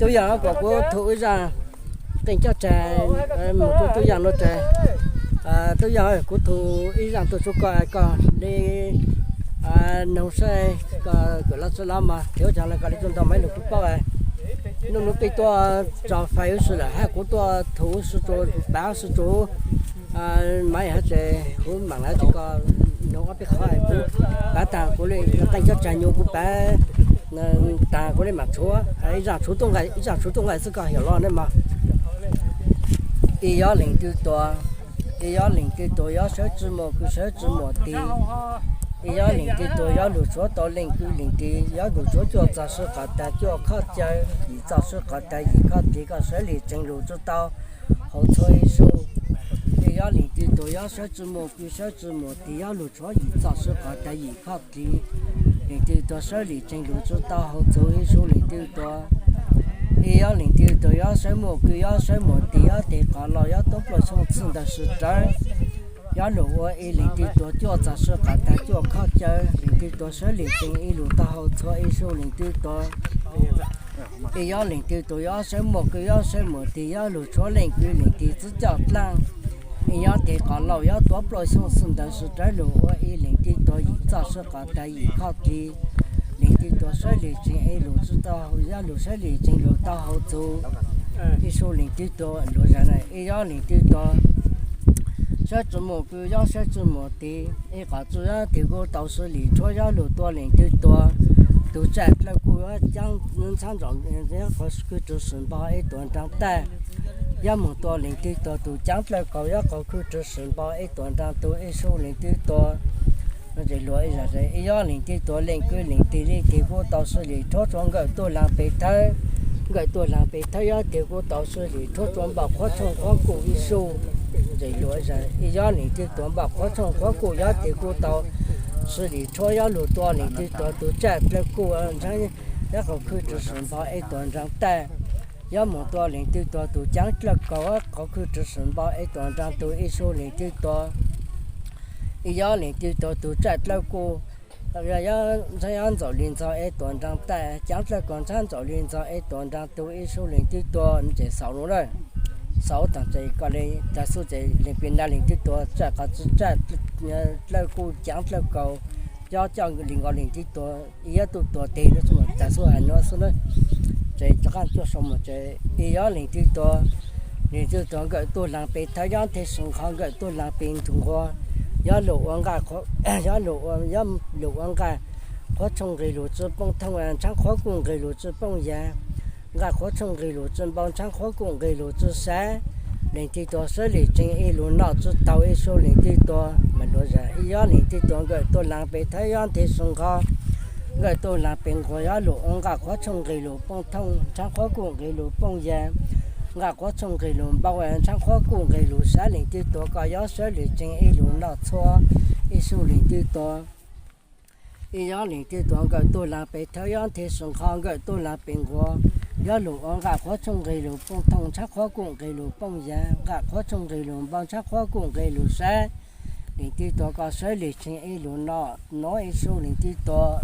Tub Yog, kuv thum ib zaj qeej coj tsag mus rau Tub Yog no tas. Tub Yog, kuv thum ib zaj tuaj rau koj, koj li noog saib, koj kawm lab txawb lab mos thiab ua cas los koj li tuaj nrog maiv lug kuv paub. Nub nub peb tuaj tso fais ub si lawm hab kuv tuaj thum ub si rau, pav ub si rau maiv hab ces kuv mam hab ces koj noog ob peb qhov kuv pav taag kuv li qeej coj tsag nyuas kuv pav taag kuv li mam tshuav ib zaj tshuav tuaj nqaij, ib zaj tshuav tuaj nqaij xwb koj heuc los ne mog. Ib yob leej twg tuag, ib yob leej twg tuag, yob sawv tsi muaj kws sawv tsi muaj tig. Ib yob leej twg tuag, yob lug tshuav tau leej kws leej tig, yob lug tshuav cuaj txog sib qhov tag cuaj khoj cawv, yim txog sib qhov tag yim khoj tig, koj sawv lig tsees lug tsi tau hauv txhua ib su. Ib yob leej twg tuag, yob sawv tsi muaj kws sawv tsi muaj tig, yob lug tshuav yim txog sib qhov tag yim khoj tig, leej twg tuag sawv lig tsees lug tsi tau hauv txhua ib su leej twg tuag. Ib yob leej twg tuag, yob sawv muaj kws yob sawv muaj tig, yob teg qhov laus yob tuab pluaj xyoo txhij ntawd sib rawv, yob lug ua ib leej twg tuag cuaj txog sib qhov tag cuaj khoj cawv, leej twg tuag sawv lig tsees ib lug tau hauv txhua ib su leej twg tuag. Ib yob leej twg tuag, yob sawv muaj kws yob sawv muaj tig, yob lug tshuav leej kws leej tig txwv coj dlaab. Ib yob teg qhov laus yob tuab pluaj xyoo txhij ntawd sib rawv lug ua ib leej twg tuag yim txog sib qhov tag yim khoj tig, leej twg tuag sawv lig tsees ib lug tsi tau, yob lug sawv lig tsees lug tau hauv txhua ib su leej twg tuag. Ib yob leej twg tuag, sawv tsi muaj kws yob sawv tsi muaj tig, ib qhov tsi yob teg kuj tau sib lig rhuav, yob lug tua leej twg tuag, tug tsaaj dlawb kuj yob caab ntxhab ntsaum, qhov khwj rua sim npog ib tuam nraag taij, yob moog tua leej twg tuag, tug caav dlawb kaus yob qhov khwj rua sim npog ib tuam nraag tug ib su leej twg tuag. Ib yob leej twg tuag, leej kws leej tig li teg kuj tau sib lig rhuav tsua nkawm tuag laag peg thawb, nkawm tuag laag peg thawb yob teg kuj tau sib lig rhuav tsua npog qhuav tshooj qhuav kuj ib su. Ib yob leej twg tuag, npog qhuav tshooj qhuav kuj yob teg kuj tau sib lig rhuav, yob lug tua leej twg tuag, tug tsaaj dlawb kuj ntxhab yob qhov khwj rua sim npog ib tuam nraag taij, yob moog tua leej twg tuag, tug caav dlawb kaus qhov khwj rua sim npog ib tuam nraag tug ib su leej twg tuag. Ib yob leej twg tuag, tug tsaaj dlawb kuj yob ntxhab yob ntxaum li ntxog ib tuam nraag taij, caav dlawb kaus ntxhab ntxaum li ntxog ib tuam nraag tug ib su leej twg tuag. Ces xaus nuav lawm, xaus taag ces koj le taag xu ces leej pig nab leej twg tuag, tsaaj qhov tsi tsaaj dlawb kuj caav dlawb kaus yob coj li nkaus leej twg tuag, ib yob tug tuag teg nuav taag xu hais nuav xwb na. Ces rov qaab cuaj sau mus ces ib yob leej twg tuag, leej twg tuag nkawm tuag laag peg thawb yob nthe su nqho nkawm tuag laag peg ntug nqua, yob lug ua nqaj, yob lug ua, yob lug ua nqaj qhuav tshooj nqeg lug tsi pooj thooj, ntshaab qhuav kuj nqeg lug tsi pooj yag, nqaj qhuav tshooj nqeg lug tsi npau, ntshaab qhuav kuj nqeg lug tsi sav, leej twg tuag sawv lig tsees ib lug noj tsi taug ib su leej twg tuag. Mas luag zag ib yob leej twg tuag nkawm tuag laag peg thawb yob nthe su nqho, nkawm tuag laag peg nquas yob lug ua nqaj qhuav tshooj nqeg lug pooj thooj, ntshaab qhuav kuj nqeg lug pooj yag, nqaj qhuav tshooj nqeg lug npau, ntshaab qhuav kuj nqeg lug sav, leej twg tuag koj yob sawv lig tsees ib lug noj txhua ib su leej twg tuag. Ib yob leej twg tuag nkawm tuag laag peg thawb yob nthe su nqho, nkawm tuag laag peg nquas yob lug ua nqaj qhuav tshooj nqeg lug pooj thooj, ntshaab qhuav kuj nqeg lug pooj yag, nqaj qhuav tshooj nqeg lug npau, ntshaab qhuab kuj nqeg lug sav, leej twg tuag koj sawv lig tsees ib lug noj nuav ib su leej twg tuag.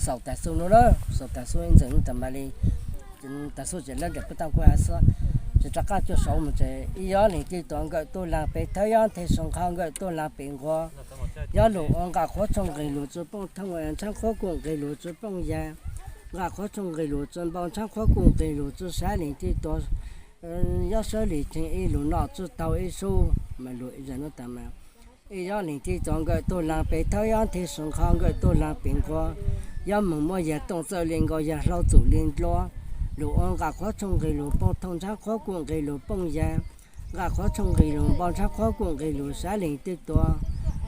Xaus taag xu nuav lawm, xaus taag xu ib ntxawm nuav taag mas li taag xu ces lawv nram puab taag kuj has xwb. Ces rov qaab cuaj sau mus ces ib yob leej twg tuag nkawm tuag laag peg thawb yob nthe su nqho, nkawm tuag laag peg nquas yob lug ua nqaj qhuav tshooj nqeg lug tsi pooj thooj, ntshaab qhuab kuj nqeg lug tsi pooj yag, nqaj qhuav tshooj nqeg lug tsi npau, ntshaab qhuab kuj nqeg lug tsi sav, leej twg tuag yob sawv lig tsees ib lug noj tsi taug ib su. Mas luag zag nuav taag mas ib yob leej twg tuag nkawm tuag laag peg thawb yob nthe su nqho, nkawm tuag laag peg nquas yob moog muaj yag tooj txawj li nkaus yag hlau txum li ntlua, lug ua nqaj qhuav tshooj nqeg lug pooj thooj, ntshaab qhuab kuj nqeg lug pooj yag, nqaj qhuav tshooj nqeg lug npau, ntshaab qhuab kuj nqeg lug sav, leej twg tuag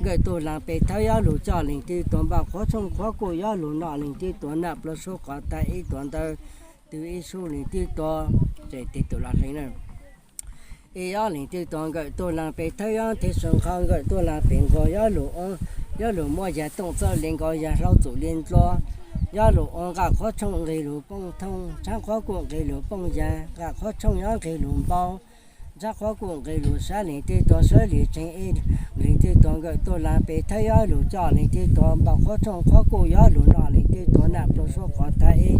nkawm tuag laag peg thawb yob lug coj leej twg tuag, npog qhuav tshooj qhuab kuj yob lug noj leej twg tuag, nam pluag sua qhov tag ib tuam ntawd tug ib su leej twg tuag. Ces teg tug lug leeg na. Ib yob leej twg tuag nkawm tuag laag peg thawb yob nthe su nqho, nkawm tuag laag peg nquas yob lug, yob lug muaj yag tooj txawj li nkaus yag hlau txum li ntlua, yob lug ua nqaj qhuav tshooj nqeg lug pooj thooj, ntshaab qhuab kuj nqeg lug pooj yag, nqaj qhuav tshooj yob nqeg lug npau, ntshaab qhuab kuj nqeg lug sav, leej twg tuag sawv lig tsees ib, leej twg tuag nkawm tuag laag peg thawb yob lug coj leej twg tuag, npog qhuav tshooj qhuab kuj yob lug noj leej twg tuag, nam pluag sua qhov tag ib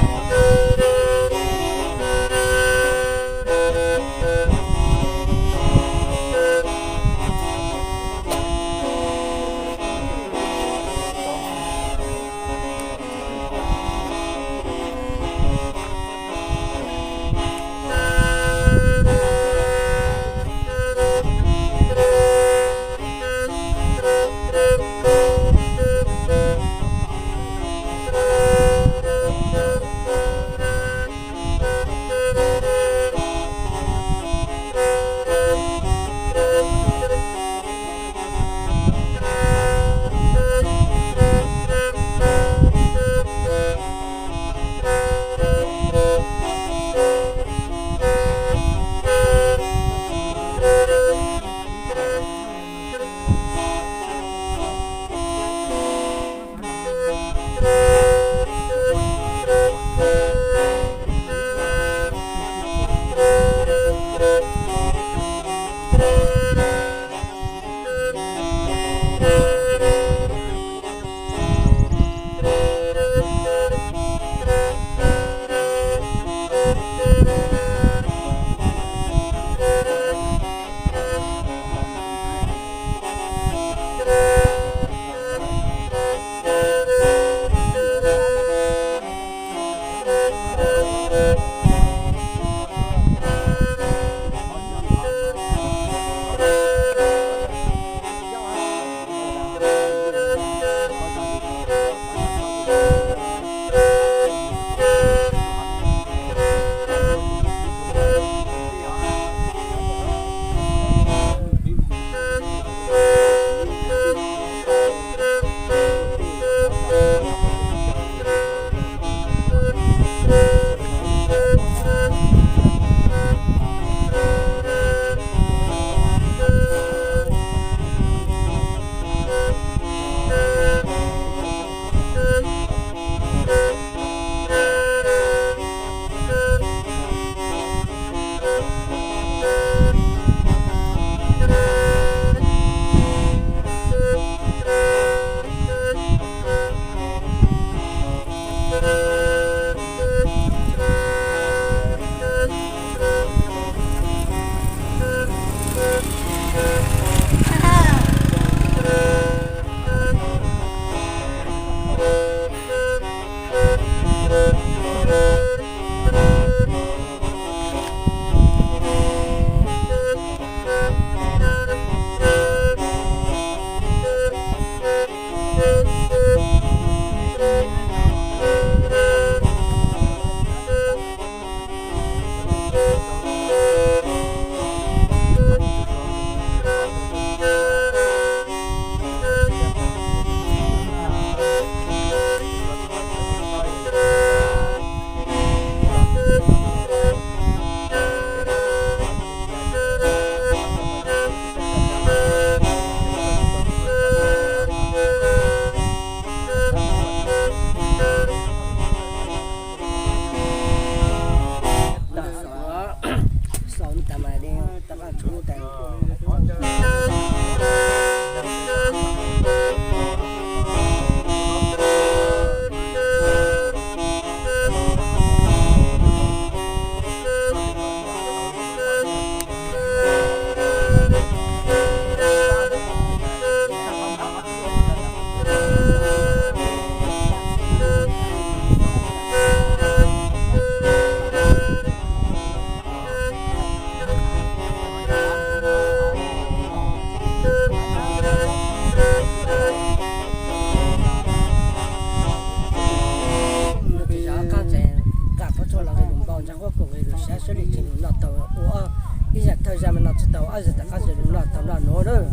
Noj tag noj nuav,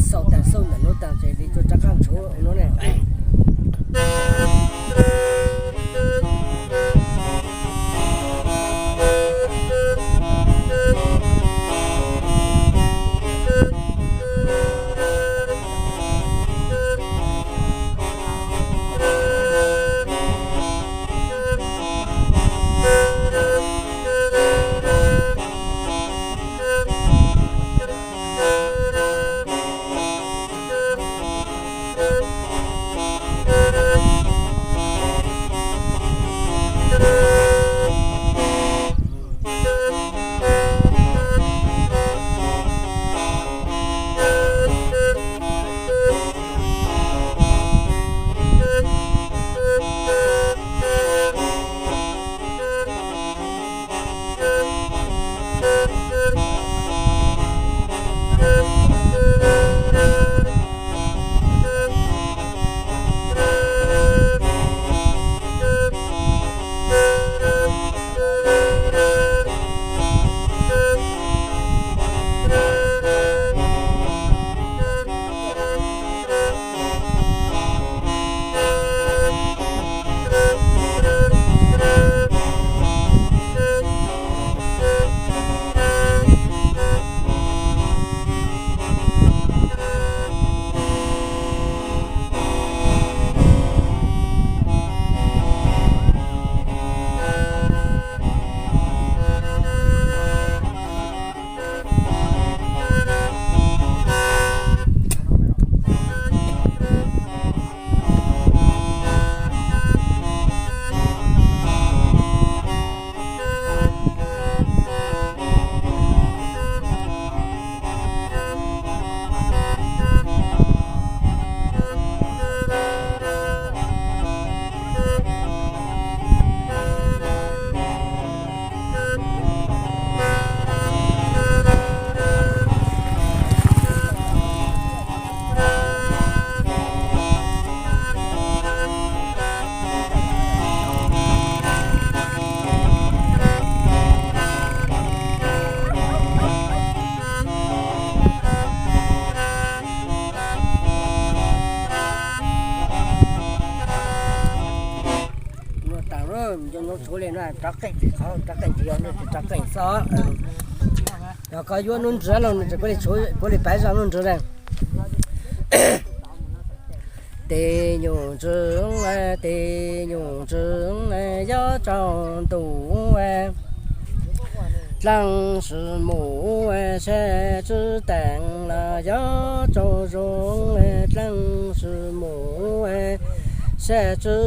xaus tag xaus ntawm nuav tag ces li tuaj rov qab ntshuav nuav ne. Ua tas, nco ntsoov tshuav li no, rov qeej tsis qhov, rov qeej tsis yog, rov qeej xwb. Yog koj yuav nuj nrwg los nws tseem kuj li pab zaj nuj nrwg na. Tes nyuj ntswg, tes nyuj ntswg, yob tsaus ntuj, dlaab sis mus, sab tsi taag los yob tsaus zoo, dlaab sis mus, sab tsi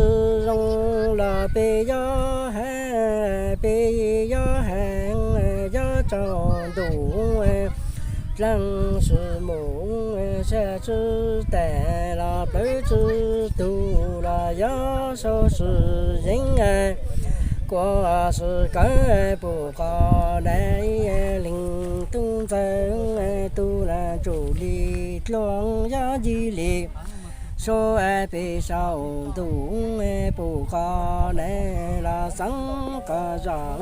zoo los peb yob heev, peb yob heev, yob tsaus ntuj, dlaab sis mus, sab tsi taag los plawv tsi tug los yob sau sis yeeb, kua sis kawg puv qhov dlaag, leej tub ntxawg tug los tsum li dluag yob ncig li suav peg saum ntuj, puv qhov dlaag los xeeb qhov zog,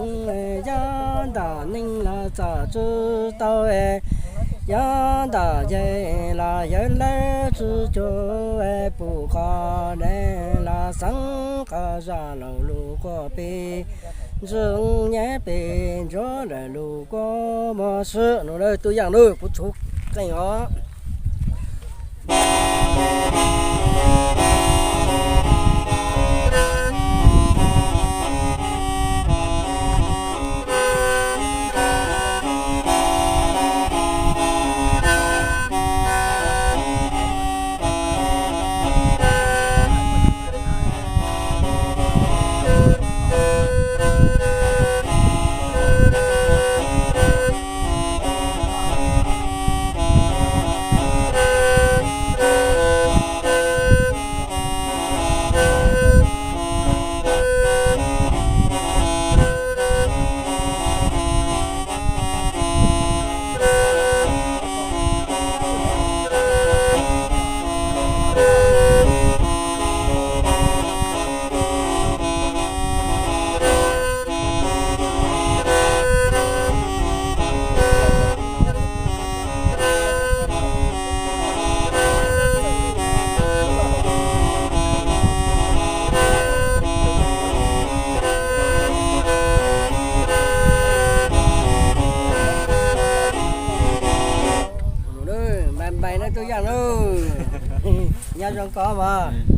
yob ntom neeg los txom tsi tau, yob ntom yawg los yawg lawv tsi cuag, puv qhov dlaag los xeeb qhov zog, laug lug quaj peg ntsuag, nyab peg ntsuag, laug lug quaj mog swb. Nub lawv tub yaaj lug kuv tshuav qeej os. Npais na Tub Yaj na. Nyob zoo koj mas.